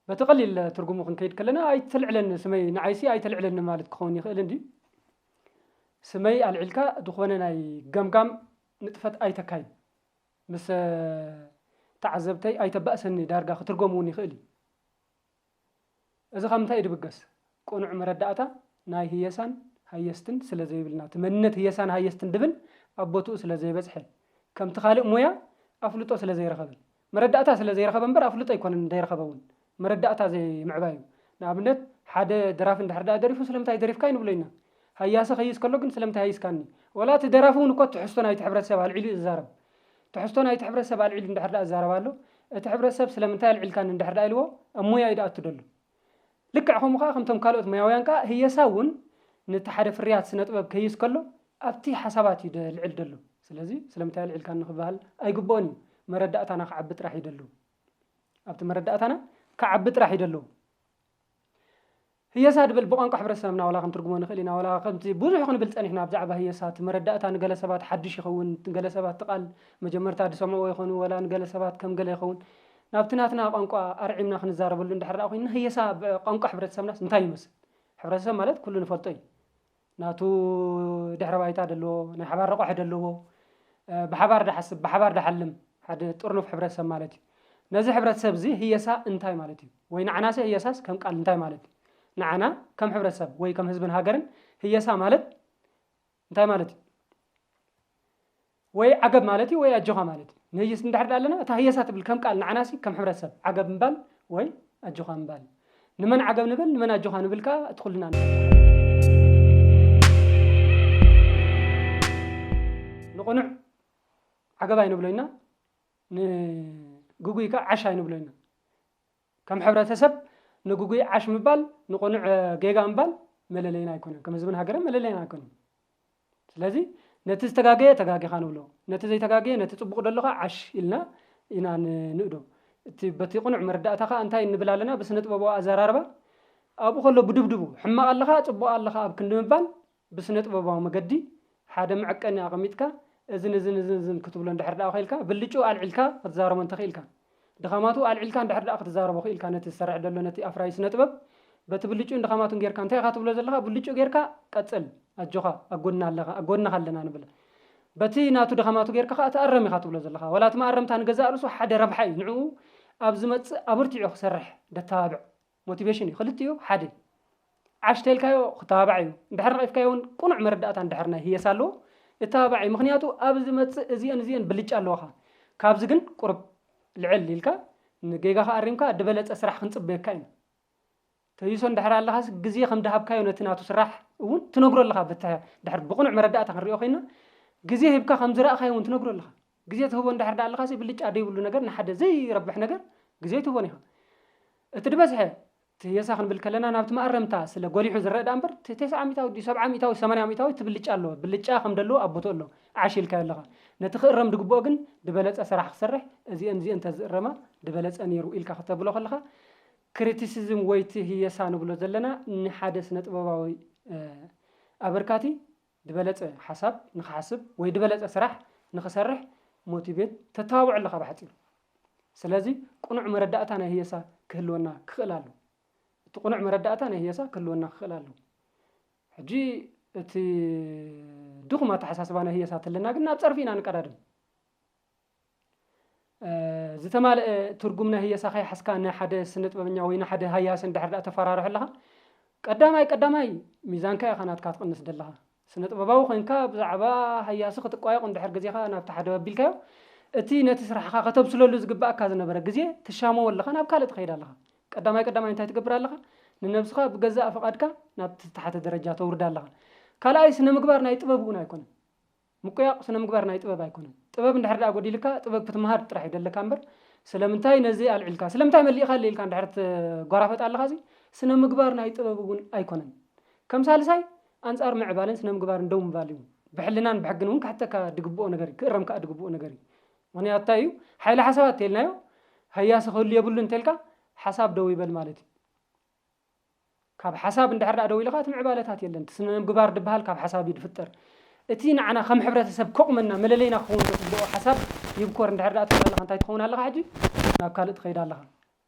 በቲ ቀሊል ትርጉሙ ክንከይድ ከለና፣ ኣይተልዕለኒ ስመይ፣ ንዓይሲ ኣይተልዕለኒ ማለት ክኸውን ይኽእል እንድዩ። ስመይ ኣልዒልካ ዝኾነ ናይ ገምጋም ንጥፈት ኣይተካይድ። ምስ ተዓዘብተይ ኣይተባእሰኒ ዳርጋ ክትርጎም እውን ይኽእል እዩ። እዚ ካብ ምንታይ እዩ ድብገስ? ቅኑዕ መረዳእታ ናይ ህየሳን ሃየስትን ስለ ዘይብልና፣ እቲ መንነት ህየሳን ሃየስትን ድብል ኣብ ቦትኡ ስለ ዘይበጽሐ፣ ከምቲ ካልእ ሞያ ኣፍልጦ ስለ ዘይረኸበ፣ መረዳእታ ስለ ዘይረኸበ እምበር ኣፍልጦ ኣይኮነን፣ እንተይረኸበ እውን መረዳእታ ዘይምዕባይ እዩ። ንኣብነት፣ ሓደ ደራፊ እንድሕር ደኣ ደሪፉ፣ "ስለምንታይ ደሪፍካ?" ኣይንብሎ ኢና። ሃያሲ ከይስ ከሎ ግን፣ "ስለምንታይ ሃይስካኒ?" ወላ እቲ ደራፊ እውን እኮ ትሕዝቶ ናይቲ ሕብረተሰብ ኣልዒሉ እዩ ዝዛረብ። ትሕዝቶ ናይቲ ሕብረተሰብ ኣልዒሉ እንድሕር ደኣ ዝዛረብ ኣሎ፣ እቲ ሕብረተሰብ "ስለምንታይ ኣልዒልካኒ?" እንድሕር ደኣ ኢልዎ፣ ኣብ ሞያ እዩ ደኣ እትደሉ። ልክዕ ከምኡ ከኣ ከምቶም ካልኦት ሞያውያን ከኣ ህየሳ እውን ነቲ ሓደ ፍርያት ስነ ጥበብ ክህይስ ከሎ ኣብቲ ሓሳባት እዩ ደልዕል ደሎ። ስለዚ ስለምንታይ ኣልዒልካኒ ክበሃል ኣይግብኦን እዩ። መረዳእታና ክዓቢ ጥራሕ እዩ ደሎ። ኣብቲ መረዳእታና ክዓቢ ጥራሕ እዩ ደሎ። ህየሳ ድብል ብቋንቋ ሕብረተሰብና ዋላ ክንትርጉሞ ንኽእል ኢና፣ ዋላ ከምቲ ብዙሕ ክንብል ጸኒሕና ብዛዕባ ህየሳ። እቲ መረዳእታ ንገለ ሰባት ሓድሽ ይኸውን፣ ንገለ ሰባት እቲ ቃል መጀመርታ ዝሰምዕዎ ይኾኑ፣ ዋላ ንገለ ሰባት ከም ገለ ይኸውን። ናብቲ ናትና ቋንቋ ኣርዒምና ክንዛረበሉ እንድሕር ደኣ ኮይንና፣ ህየሳ ብቋንቋ ሕብረተሰብናስ እንታይ ይመስል? ሕብረተሰብ ማለት ኩሉ ንፈልጦ እዩ። ናቱ ድሕረ ባይታ ደለዎ፣ ናይ ሓባር ረቋሒ ደለዎ፣ እ፣ ብሓባር ድሓስብ፣ ብሓባር ድሓልም፣ ሓደ ጥርኑፍ ሕብረተሰብ ማለት እዩ። ነዚ ሕብረተሰብ እዚ ህየሳ እንታይ ማለት እዩ? ወይ ንዓናሰ ህየሳስ ከም ቃል እንታይ ማለት እዩ? ንዓና ከም ሕብረተሰብ ወይ ከም ህዝብን ሃገርን ህየሳ ማለት እንታይ ማለት እዩ? ወይ ዓገብ ማለት እዩ ወይ ኣጆኻ ማለት እዩ። ንህይስ እንድሕር ደኣ ኣለና፣ እታ ህየሳ ትብል ከም ቃል ንዓናሲ ከም ሕብረተሰብ ዓገብ ምባል ወይ ኣጆኻ ምባል። ንመን ዓገብ ንብል፣ ንመን ኣጆኻ ንብል ከኣ እቲ ኩልና ንፈልጦ። ንቕኑዕ ዓገብ ኣይንብሎ ኢና፣ ንግጉይ ከኣ ዓሽ ኣይንብሎ ኢና። ከም ሕብረተሰብ ንግጉይ ዓሽ ምባል፣ ንቕኑዕ ጌጋ ምባል መለለይና ኣይኮነን። ከም ህዝብን ሃገርን መለለይና ኣይኮነን። ስለዚ ነቲ ዝተጋገየ ተጋጊኻ ንብሎ፣ ነቲ ዘይተጋገየ፣ ነቲ ጽቡቕ ደሎ ኸኣ ዓሽ ኢልና ኢና ን-፣ ንእዶ። እቲ በቲ ቅኑዕ መረዳእታ ኸኣ እንታይ ንብል ኣለና? ብስነ ጥበባዊ ኣዘራርባ ኣብኡ ከሎ ብድብድቡ፣ ሕማቕ ኣለኻ፣ ጽቡቕ ኣለኻ ኣብ ክንዲ ምባል፣ ብስነ ጥበባዊ መገዲ ሓደ መዐቀኒ ኣቐሚጥካ፣ እዝን እዝን እዝን እዝን ክትብሎ እንድሕር ደኣ ኸኢልካ፣ ብልጭኡ ኣልዒልካ ክትዛረቦ እንተኽኢልካ፣ ድኻማቱ ኣልዒልካ እንድሕር ደኣ ክትዛረቦ ኽኢልካ፣ ነቲ ዝሰርሕ ደሎ፣ ነቲ ኣፍራዪ ስነ ጥበብ፣ በቲ ብልጭኡን ድኻማቱን ጌርካ፣ እንታይ ኢኻ ትብሎ ዘለኻ? ብልጭኡ ጌርካ ቀጽል፣ ኣጆኻ፣ ኣብ ጎድና ኣለኻ፣ ኣብ ጎድንኻ ኣለና ንብል። በቲ ናቱ ድኻማቱ ጌርካ ኸኣ፣ እቲ ኣረም ኢኻ ትብሎ ዘለኻ። ዋላ እቲ መኣረምታ ንገዛእ ርእሱ ሓደ ረብሓ እዩ። ንዕኡ ኣብ ዝመጽእ ኣበርቲዑ ክሰርሕ ደተባብዕ ሞቲቬሽን እዩ። ክልቲኡ ሓደ። ዓሽ ተልካዮ ክተባባዕ እዩ። እንድሕር ነቒፍካዮ እውን ቅኑዕ መረዳእታ እንድሕር ናይ ህየሳ ኣለዎ፣ እተባባዕ እዩ። ምኽንያቱ ኣብ ዝመጽእ እዚአን እዚአን ብልጫ ኣለዋኻ። ካብዚ ግን ቁርብ ልዕል ኢልካ ንጌጋኻ ኣሪምካ ዝበለጸ ስራሕ ክንጽበየካ ኢና። ተይሶ እንድሕር ኣለኻስ ግዜ ከም ድሃብካዮ ነቲ ናቱ ስራሕ እውን ትነግሮ ኣለኻ። በታ ድሕር ብቕኑዕ መረዳእታ ክንሪኦ ኮይና፣ ግዜ ሂብካ ከም ዝረእኻዮ እውን ትነግሮ ኣለኻ። ግዜ ትህቦ እንድሕር ደኣ ኣለኻሲ ብልጫ ደይብሉ ነገር፣ ንሓደ ዘይረብሕ ነገር ግዜ ኣይትህቦን ኢኻ። እቲ ዝበዝሐ እቲ ህየሳ ክንብል ከለና ናብቲ መኣረምታ ስለ ጎሊሑ ዝረአ ደኣ እምበር፣ እቲ ተስዓ ሚእታዊ ድዩ፣ ሰብዓ ሚእታዊ፣ ሰማንያ ሚእታዊ እቲ ብልጫ ኣለዎ። ብልጫ ከም ደለዎ ኣብ ቦትኡ ኣሎ። ዓሽ ኢልካዮ ኣለኻ። ነቲ ክእረም ድግብኦ ግን ዝበለጸ ስራሕ ክሰርሕ፣ እዚአን እዚአን እንተዝእረማ ዝበለጸ ነይሩ ኢልካ ክተብሎ ከለኻ፣ ክሪቲሲዝም ወይ እቲ ህየሳ ንብሎ ዘለና ንሓደ ስነ ጥበባዊ፣ እ፣ ኣበርካቲ ዝበለጸ ሓሳብ ንኽሓስብ ወይ ዝበለጸ ስራሕ ንኽሰርሕ ሞቲቬት ተተባብዖ ኣለኻ ብሓጺሩ። ስለዚ ቅኑዕ መረዳእታ ናይ ህየሳ ክህልወና ክኽእል ኣለዎ። እቲ ቅኑዕ መረዳእታ ናይ ህየሳ ክህልወና ክኽእል ኣለዎ። ሕጂ እቲ ድኹም ኣተሓሳስባ ናይ ህየሳ ተለና ግን ናብ ጸርፊ ኢና ንቀዳደም። እ፣ ዝተማልአ ትርጉም ናይ ህየሳ ከይሓዝካ ንሓደ ስነ ጥበበኛ ወይ ንሓደ ሃያሲ እንድሕር ደኣ ተፈራርሖ ኣለኻ፣ ቀዳማይ ቀዳማይ ሚዛንካ ኢኻ ናትካ ትቕንስ ደለኻ። ስነ ጥበባዊ ኮይንካ ብዛዕባ ሃያሲ ክትቋየቕ እንድሕር ግዜኻ ናብቲ ሓደ ኣቢልካዮ፣ እቲ ነቲ ስራሕኻ ከተብስለሉ ዝግባኣካ ዝነበረ ግዜ ትሻመዎ ኣለኻ፣ ናብ ካልእ ትኸይድ ኣለኻ። ቀዳማይ ቀዳማይ እንታይ ትገብር ኣለኻ? ንነብስኻ ብገዛእ ፍቓድካ ናብቲ ዝተሓተ ደረጃ ተውርዳ ኣለኻ። ካልኣይ ስነ ምግባር ናይ ጥበብ እውን ኣይኮነን። ምቁያቕ ስነ ምግባር ናይ ጥበብ ኣይኮነን። ጥበብ እንድሕር ደኣ ጎዲልካ፣ ጥበብ ክትመሃር ጥራሕ እዩ ደለካ እምበር፣ ስለምንታይ ነዚ ኣልዒልካ፣ ስለምንታይ መሊእካ ኣለ ኢልካ እንድሕር ትጓራፈጥ ኣለኻ፣ እዚ ስነ ምግባር ናይ ጥበብ እውን ኣይኮነን። ከም ሳልሳይ፣ ኣንጻር ምዕባለን ስነ ምግባርን ደው ምባል እዩ። ብሕልናን ብሕግን እውን ክሕተካ ድግብኦ ነገር እዩ፣ ክእረም ከኣ ድግብኦ ነገር እዩ። ምኽንያቱ እንታይ እዩ? ሓይሊ ሓሳባት እንተኢልናዮ፣ ሃያሲ ክህሉ የብሉን እንተኢልካ፣ ሓሳብ ደው ይበል ማለት እዩ። ካብ ሓሳብ እንድሕር ደኣ ደው ኢልካ፣ እቲ ምዕባለታት የለን። እቲ ስነ ምግባር ድበሃል ካብ ሓሳብ እዩ ድፍጠር። እቲ ንዓና ከም ሕብረተሰብ ከቑመና፣ መለለይና ክኸውን ዘትብልኦ ሓሳብ ይብኮር እንድሕር ደኣ ትብል ኣለኻ፣ እንታይ ትኸውን ኣለኻ ሕጂ? ናብ ካልእ ትኸይድ ኣለኻ።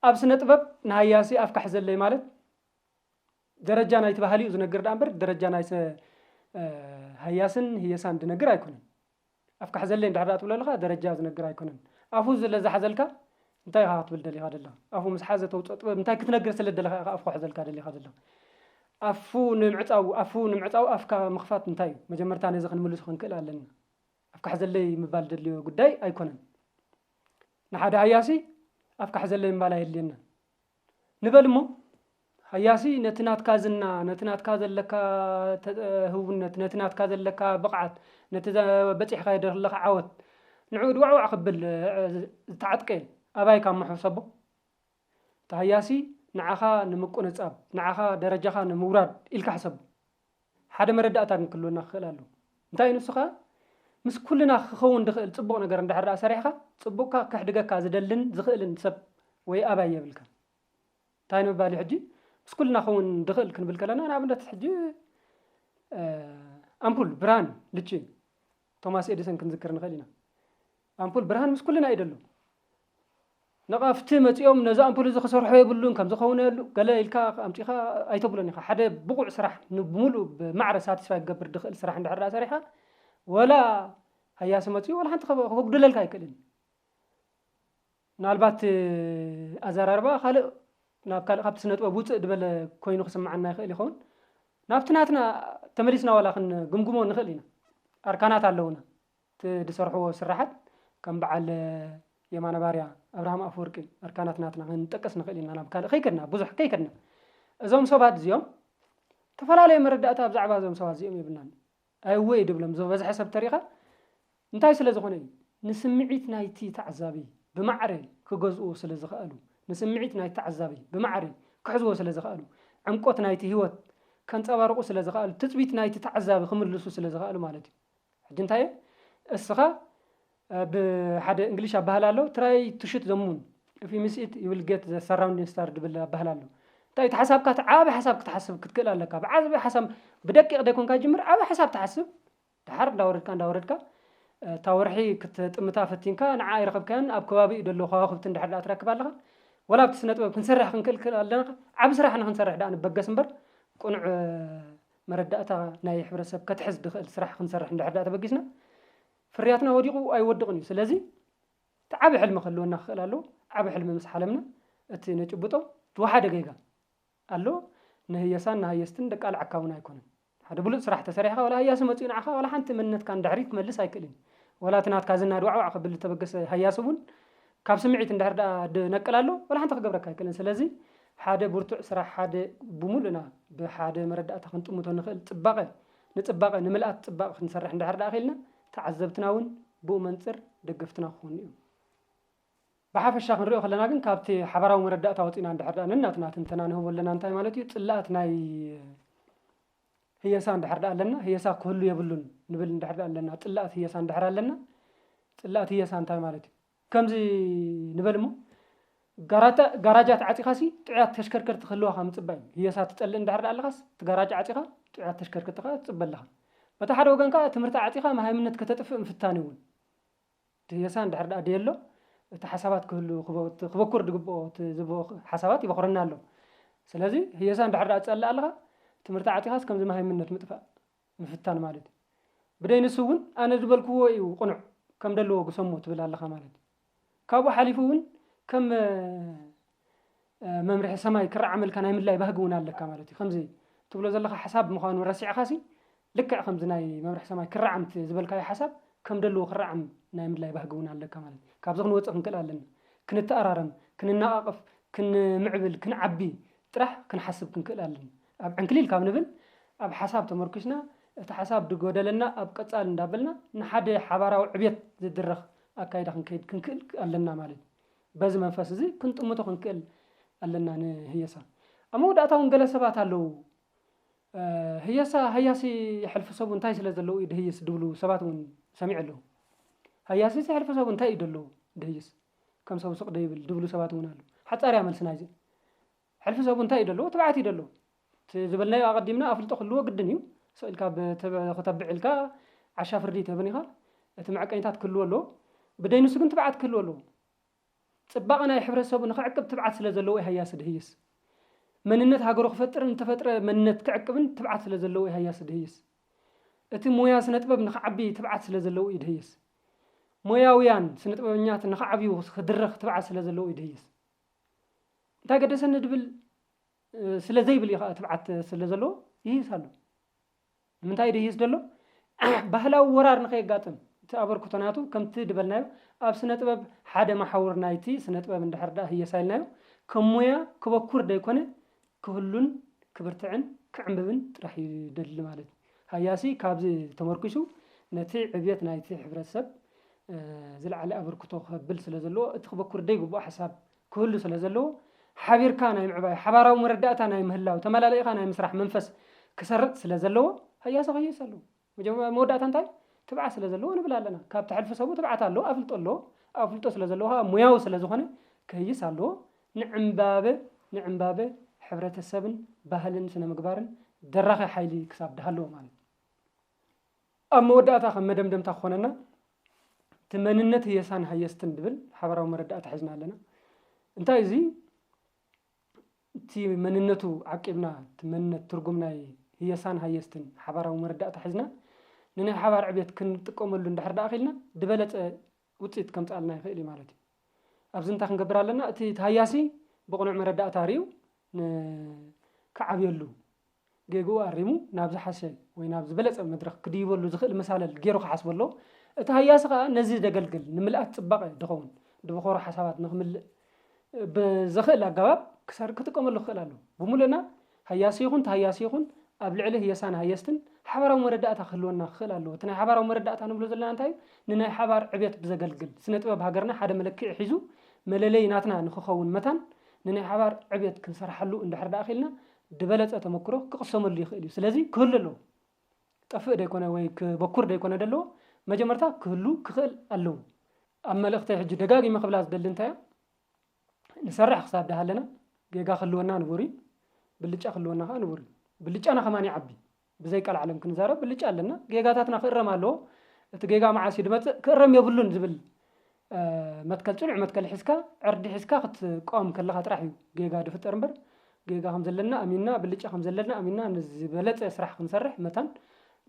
ኣብ ስነ ጥበብ ንሃያሲ ኣፍካ ሕዘለይ ማለት ደረጃ ናይቲ ባህሊ እዩ ዝነግር ደኣ እምበር፣ ደረጃ ናይ ሰ-፣ እ፣ ሃያስን ህየሳን ዝነግር ኣይኮነን። ኣፍካ ሕዘለይ እንድሕር ደኣ ትብሎ ኣለኻ፣ ደረጃ ዝነግር ኣይኮነን። ኣፉ ስለ ዝሓዘልካ፣ እንታይ ኢኻ ክትብል ደሊኻ ዘለኻ? ኣፉ ምስ ሓዘ ተውፅኦ ጥበብ እንታይ ክትነግር ስለ ደለኻ ኢኻ ኣፍካ ሕዘልካ ደሊኻ ዘለኻ? ኣፉ ንምዕፃው ኣፉ ንምዕፃው ኣፍካ ምኽፋት እንታይ እዩ? መጀመርታ ነዚ ክንምልሱ ክንክእል ኣለና። ኣፍካ ሕዘለይ ምባል ደልዮ ጉዳይ ኣይኮነን። ንሓደ ሃያሲ ኣፍካ ሕዘለይ ምባል ኣየድልየናን። ንበል እሞ ሃያሲ ነቲ ናትካ ዝና፣ ነቲ ናትካ ዘለካ ተ- ህቡብነት፣ ነቲ ናትካ ዘለካ ብቕዓት፣ ነቲ ዘ- በፂሕካዮ ዘለኻ ዓወት ንዕኡ ድዋዕዋዕ ክብል እ፣ ዝተዓጥቀ ኣባይ ካብ ምሕሰቦ እቲ ሃያሲ ንዓኻ ንምቁንጻብ፣ ንዓኻ ደረጃኻ ንምውራድ ኢልካ ሕሰቦ። ሓደ መረዳእታ ግን ክህልወና ክኽእል ኣለዎ። እንታይ እዩ ንሱ ኸኣ? ምስ ኩልና ክኸውን ዝኽእል ጽቡቕ ነገር እንድሕር ደኣ ሰሪሕካ፣ ጽቡቕካ ከሕድገካ ዝደልን ዝኽእልን ሰብ ወይ ኣባይ የብልካን። እንታይ ንምባል እዩ ሕጂ? ምስ ኩልና ክኸውን ዝኽእል ክንብል ከለና፣ ንኣብነት ሕጂ ኣምፑል ብርሃን ልቺ ቶማስ ኤዲሰን ክንዝክር ንኽእል ኢና። ኣምፑል ብርሃን ምስ ኩልና እዩ ደሎ። ነቐፍቲ መጺኦም ነዚ ኣምፑል እዚ ክሰርሖ የብሉን፣ ከም ዝኸውን የሉ ገለ ኢልካ ኣምጺኻ ኣይተብሎን ኢኻ። ሓደ ብቑዕ ስራሕ ንብሙሉእ ብማዕረ ሳቲስፋይ ክገብር ዝኽእል ስራሕ እንድሕር ደኣ ሰሪሓ፣ ወላ ሃያሲ መጺኡ ወላ ሓንቲ ከበ- ከጉድለልካ ኣይክእልን። ምናልባት ኣዘራርባ ካልእ ናብ ካልእ ካብቲ ስነ ጥበብ ውፅእ ዝበለ ኮይኑ ክስምዓና ይኽእል ይኸውን። ናብቲ ናትና ተመሊስና ዋላ ክንግምግሞ ንኽእል ኢና። ኣርካናት ኣለውና። እቲ ዝሰርሕዎ ስራሓት ከም በዓል የማነ ባርያ፣ ኣብርሃም ኣፈወርቂ ኣርካናት ናትና ክንጠቅስ ንኽእል ኢና። ናብ ካልእ ከይከድና ብዙሕ ከይከድና እዞም ሰባት እዚኦም ዝተፈላለዩ መረዳእታ ብዛዕባ እዞም ሰባት እዚኦም የብልናን። ኣይወይ ድብሎም ዝበዝሐ ሰብ ተሪኻ እንታይ ስለ ዝኾነ እዩ? ንስምዒት ናይቲ ተዓዛቢ ብማዕረ ክገዝእዎ ስለ ዝኸኣሉ፣ ንስምዒት ናይቲ ተዓዛቢ ብማዕረ ክሕዝዎ ስለ ዝኸኣሉ፣ ዕምቆት ናይቲ ህይወት ከንጸባርቑ ስለ ዝኸኣሉ፣ ትጽቢት ናይቲ ተዓዛቢ ክምልሱ ስለ ዝኸኣሉ ማለት እዩ። ሕጂ እንታይ እየ? እስኻ ብሓደ እንግሊሽ ኣባህላ ኣሎ፣ try to shoot the moon, if you miss it you will get the surrounding star ድብል ኣባህላ ኣሎ። እንታይ እቲ ሓሳብካ እቲ ዓቢ ሓሳብ ክትሓስብ ክትክእል ኣለካ። ብዓቢ ሓሳብ ብደቂቕ ደይኮንካ ጅምር ዓቢ ሓሳብ ትሓስብ። ድሓር እንዳወረድካ እንዳወረድካ እታ ወርሒ ክትጥምታ ፈቲንካ ንዓ ኣይረኸብካያን ኣብ ከባቢኡ ደለዉ ከዋኽብቲ እንድሕር ደኣ ትረክብ ኣለኻ። ወላ ኣብቲ ስነ ጥበብ ክንሰርሕ ክንክእል ክእል ኣለና። ዓቢ ስራሕ ንክንሰርሕ ደኣ ንበገስ እምበር ቅኑዕ መረዳእታ ናይ ሕብረተሰብ ከትሕዝ ዝኽእል ስራሕ ክንሰርሕ እንድሕር ደኣ ተበጊስና ፍርያትና ወዲቑ ኣይወድቕን እዩ። ስለዚ እቲ ዓቢ ሕልሚ ክህልወና ክኽእል ኣለዎ። ዓቢ ሕልሚ ምስ ሓለምና እቲ ነጭብጦ ዝወሓደ ጌጋ ኣሎ። ንህየሳን ንሃየስትን ደቃልዓካ እውን ኣይኮነን። ሓደ ብሉፅ ስራሕ ተሰሪሕካ ዋላ ሃያሲ መፂኡ ንዓኻ ዋላ ሓንቲ መንነትካ ንድሕሪት ክመልስ ኣይክእልን። ዋላ እቲ ናትካ ዝና ድዋዕዋዕ ክብል ዝተበገሰ ሃያሲ እውን ካብ ስምዒት እንድሕር ደኣ ድነቅል ኣሎ ዋላ ሓንቲ ክገብረካ ኣይክእልን። ስለዚ ሓደ ብርቱዕ ስራሕ ሓደ ብሙሉእና ብሓደ መረዳእታ ክንጥምቶ ንኽእል ፅባቐ ንፅባቐ ንምልኣት ፅባቐ ክንሰርሕ እንድሕር ደኣ ክኢልና ተዓዘብትና እውን ብኡ መንፅር ደገፍትና ክኾኑ እዮም። ብሓፈሻ ክንሪኦ ከለና ግን ካብቲ ሓባራዊ መረዳእታ ወፂና እንድሕር ደኣ ነናትና ትንተና ንህቦ ኣለና እንታይ ማለት እዩ? ፅላኣት ናይ ህየሳ እንድሕር ደኣ ኣለና ህየሳ ክህሉ የብሉን ንብል እንድሕር ደኣ ኣለና ፅላኣት ህየሳ እንድሕር ኣለና ፅላኣት ህየሳ እንታይ ማለት እዩ? ከምዚ ንበል እሞ ጋራታ ጋራጃት ዓፂኻሲ ጥዑያት ተሽከርከርቲ ክህልዋኻ ምፅባይ እዩ። ህየሳ ትፀልእ እንድሕር ደኣ ኣለኻስ እቲ ጋራጅ ዓፂኻ ጥዑያት ተሽከርከርቲ ከዓ ትፅበ ኣለኻ። በቲ ሓደ ወገን ከዓ ትምህርቲ ዓፂኻ መሃይምነት ከተጥፍእ ምፍታን እውን። እቲ ህየሳ እንድሕር ደኣ ደየሎ እቲ ሓሳባት ክህሉ ክበ- ክበኩር ዝግብኦ እቲ ዝብኦ ሓሳባት ይበኩረና ኣሎ። ስለዚ ህየሳ እንድሕር ደኣ ትፀልእ ኣለኻ ትምህርቲ ዓፂኻስ ከምዚ መሃይምነት ምጥፋእ ምፍታን ማለት እዩ። ብደይ ንሱ እውን ኣነ ዝበልክዎ እዩ ቅኑዕ ከም ደለዎ ግሰሞ ትብል ኣለኻ ማለት እዩ። ካብኡ ሓሊፉ እውን ከም መምርሒ ሰማይ ክረዓመልካ ናይ ምድላይ ባህጊ እውን ኣለካ ማለት እዩ። ከምዚ ትብሎ ዘለኻ ሓሳብ ምዃኑ ረሲዕኻሲ ልክዕ ከምዚ ናይ መምርሒ ሰማይ ክረዓም ዝበልካዮ ሓሳብ ከም ደለዎ ክረዓም ናይ ምድላይ ባህጊ እውን ኣለካ ማለት እዩ። ካብዚ ክንወፅእ ክንክእል ኣለና። ክንተኣራረም፣ ክንነቓቕፍ፣ ክንምዕብል፣ ክንዓቢ ጥራሕ ክንሓስብ ክንክእል ኣለና። ኣብ ዕንክሊል ካብ ንብል ኣብ ሓሳብ ተመርኪስና እቲ ሓሳብ ድጎደለና ኣብ ቀፃሊ እንዳበልና ንሓደ ሓባራዊ ዕብየት ዝድረኽ ኣካይዳ ክንከይድ ክንክእል ኣለና ማለት እዩ። በዚ መንፈስ እዚ ክንጥምቶ ክንክእል ኣለና ንህየሳ። ኣብ መወዳእታ እውን ገለ ሰባት ኣለዉ ህየሳ ሃያሲ ሕልፊ ሰቡ እንታይ ስለ ዘለዎ እዩ ድህይስ ድብሉ ሰባት እውን ሰሚዐ ኣለዉ። ሃያሲስ ሕልፊ ሰቡ እንታይ እዩ ደለዎ ድህይስ ከም ሰቡ ስቕ ደይብል ድብሉ ሰባት እውን ኣለዉ። ሓፃርያ መልሲ ናይዚ ሕልፊ ሰቡ እንታይ እዩ ደለዎ ትብዓት እዩ ደለዎ። እቲ ዝበልናዮ ኣቐዲምና ኣፍልጦ ክህልዎ ግድን እዩ። ስቕ ኢልካ ከተብዕ ኢልካ ዓሻ ፍርዲ ተበኒኻ እቲ መዐቀኒታት ክህልዎ ኣለዎ። ብደይንሱ ግን ትብዓት ክህልዎ ኣለዎ። ፅባቐ ናይ ሕብረተሰቡ ንኽዕቅብ ትብዓት ስለ ዘለዎ እዩ ሃያሲ ድህይስ። መንነት ሃገሩ ክፈጥርን እንተፈጥረ መንነት ክዕቅብን ትብዓት ስለ ዘለዎ እዩ ሃያሲ ድህይስ። እቲ ሙያ ስነ ጥበብ ንኽዓቢ ትብዓት ስለ ዘለዎ እዩ ድህይስ። ሞያውያን ስነ ጥበበኛት ንኽዓብዩ ክድረኽ ትብዓት ስለ ዘለዎ እዩ ድህይስ። እንታይ ገደሰኒ ድብል ስለ ዘይብል እዩ ከዓ ትብዓት ስለ ዘለዎ ይህይስ ኣሎ። ንምንታይ ድህይስ ዘሎ? ባህላዊ ወራር ንኸየጋጥም እቲ ኣበርክቶ ናቱ ከምቲ ድበልናዮ ኣብ ስነ ጥበብ ሓደ መሓውር ናይቲ ስነ ጥበብ እንድሕር ደኣ ህየሳ ኢልናዮ ከም ሞያ ክበኩር ደይኮነ ክህሉን ክብርትዕን ክዕምብብን ጥራሕ እዩ ደሊ ማለት እዩ። ሃያሲ ካብዚ ተመርኪሱ ነቲ ዕብየት ናይቲ ሕብረተሰብ ዝለዓለ ኣበርክቶ ከብል ስለ ዘለዎ እቲ ክበኩር ደይግብኦ ሓሳብ ክህሉ ስለ ዘለዎ ሓቢርካ ናይ ምዕባይ ሓባራዊ መረዳእታ ናይ ምህላው ተመላለኢኻ ናይ ምስራሕ መንፈስ ክሰርጥ ስለ ዘለዎ ሃያሲ ከይስ ኣለዎ። መወዳእታ እንታይ ትብዓት ስለ ዘለዎ ንብል ኣለና። ካብ ትሕልፊ ሰቡ ትብዓት ኣለዎ፣ ኣፍልጦ ኣለዎ። ኣፍልጦ ስለ ዘለዎ ከዓ ሙያዊ ስለ ዝኾነ ከይስ ኣለዎ። ንዕምባበ ንዕምባበ ሕብረተሰብን ባህልን ስነ ምግባርን ደራኺ ሓይሊ ክሳብ ድሃለዎ ማለት እዩ። ኣብ መወዳእታ ከም መደምደምታ ክኾነና እቲ መንነት ህየሳን ሃየስትን ድብል ሓበራዊ መረዳእታ ሒዝና ኣለና። እንታይ እዚ እቲ መንነቱ ዓቂብና እቲ መንነት ትርጉም ናይ ህየሳን ሃየስትን ሓባራዊ መረዳእታ ሒዝና ንናይ ሓባር ዕብየት ክንጥቀመሉ እንድሕር ደኣ ኽኢልና ዝበለፀ ውፅኢት ከምፅኣልና ይኽእል እዩ ማለት እዩ። ኣብዚ እንታይ ክንገብር ኣለና? እቲ ተሃያሲ ብቕኑዕ መረዳእታ ርዩ ክዓብየሉ ጌግኡ ኣሪሙ ናብ ዝሓሸ ወይ ናብ ዝበለፀ መድረኽ ክድይበሉ ዝኽእል መሳለል ገይሩ ክሓስቡ ኣለዎ። እቲ ሃያሲ ከዓ ነዚ ዘገልግል ንምልኣት ፅባቐ ድኸውን ድብኾሩ ሓሳባት ንክምልእ ብዘኽእል ኣገባብ ክሰር ክጥቀመሉ ክኽእል ኣለዎ። ብምሉእና ሃያሲ ይኹን ተሃያሲ ይኹን ኣብ ልዕሊ ህየሳን ሃየስትን ሓባራዊ መረዳእታ ክህልወና ክኽእል ኣለዎ። እቲ ናይ ሓባራዊ መረዳእታ ንብሎ ዘለና እንታይ እዩ? ንናይ ሓባር ዕብየት ብዘገልግል ስነ ጥበብ ሃገርና ሓደ መለክዒ ሒዙ መለለይ ናትና ንክኸውን መታን ንናይ ሓባር ዕብየት ክንሰርሓሉ እንድሕር ደኣ ኽኢልና ድበለፀ ተመክሮ ክቕሰመሉ ይኽእል እዩ። ስለዚ ክህሉ ኣለዎ። ጠፍእ ደይኮነ ወይ ክበኩር ደይኮነ ደለዎ መጀመርታ ክህሉ ክኽእል ኣለዎ። ኣብ መልእኽተይ ሕጂ ደጋጊመ ክብላ ዝደሊ እንታይ እያ? ንሰርሕ ክሳብ ደሃለና ጌጋ ክህልወና ንቡር እዩ፣ ብልጫ ክህልወና ከዓ ንቡር እዩ። ብልጫና ከማን ይዓቢ። ብዘይ ቃል ዓለም ክንዛረብ ብልጫ ኣለና። ጌጋታትና ክእረም ኣለዎ። እቲ ጌጋ መዓስ እዩ ድመፅእ? ክእረም የብሉን ዝብል መትከል ፅኑዕ መትከል ሒዝካ ዕርዲ ሒዝካ ክትቃወም ከለካ ጥራሕ እዩ ጌጋ ድፍጠር እምበር ጌጋ ከም ዘለና ኣሚንና ብልጫ ከም ዘለና ኣሚንና ንዝበለፀ ስራሕ ክንሰርሕ መታን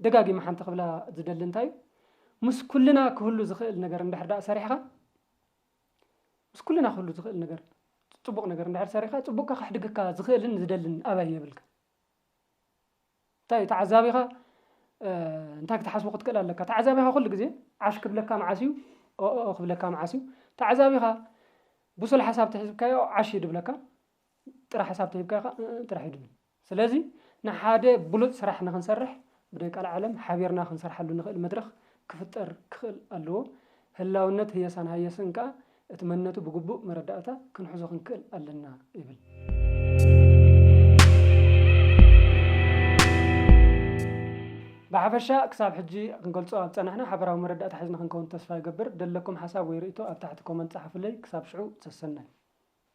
ደጋጊመ ሓንቲ ክብላ ዝደሊ እንታይ እዩ? ምስ ኩልና ክህሉ ዝኽእል ነገር እንድሕር ደኣ ሰሪሕካ ምስ ኩልና ክህሉ ዝኽእል ነገር ፅቡቕ ነገር እንድሕር ሰሪሕካ ፅቡቕካ ከሕድገካ ዝኽእልን ዝደልን ኣባይ የብልካ። እንታይ ተዓዛቢኻ እንታይ ክትሓስቡ ክትክእል ኣለካ? ተዓዛቢኻ ኩሉ ግዜ ዓሽ ክብለካ መዓስ እዩ? ኦኦ ክብለካ መዓስ እዩ? ተዓዛቢኻ ብሱል ሓሳብ ተሒዝካዮ ዓሽ እዩ ድብለካ። ጥረ ሓሳብ ተሂብካ ኢኻ ጥራሕ ይድብል። ስለዚ ንሓደ ብሉፅ ስራሕ ንክንሰርሕ ብደይ ቃል ዓለም ሓቢርና ክንሰርሓሉ ንኽእል መድረኽ ክፍጠር ክኽእል ኣለዎ። ህላውነት ህየሳን ሃየስን ከኣ እቲ መንነቱ ብግቡእ መረዳእታ ክንሕዞ ክንክእል ኣለና ይብል። ብሓፈሻ ክሳብ ሕጂ ክንገልጾ ኣብ ጸናሕና ሓበራዊ መረዳእታ ሒዝና ክንከውን ተስፋ ይገብር። ደለኩም ሓሳብ ወይ ርእይቶ ኣብ ታሕቲ ኮመንት ጸሓፉለይ። ክሳብ ሽዑ ሰሰናይ።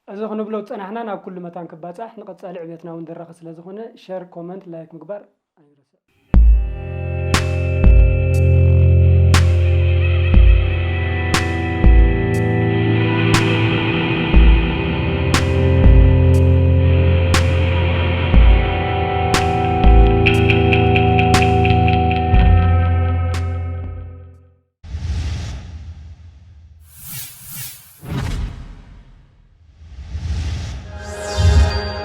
እዚ ክንብሎ ዝጸናሕና ናብ ኩሉ መታን ክባጻሕ ንቐጻሊ ዕብየትና እውን ደራኺ ስለ ዝኾነ ሸር፣ ኮመንት፣ ላይክ ምግባር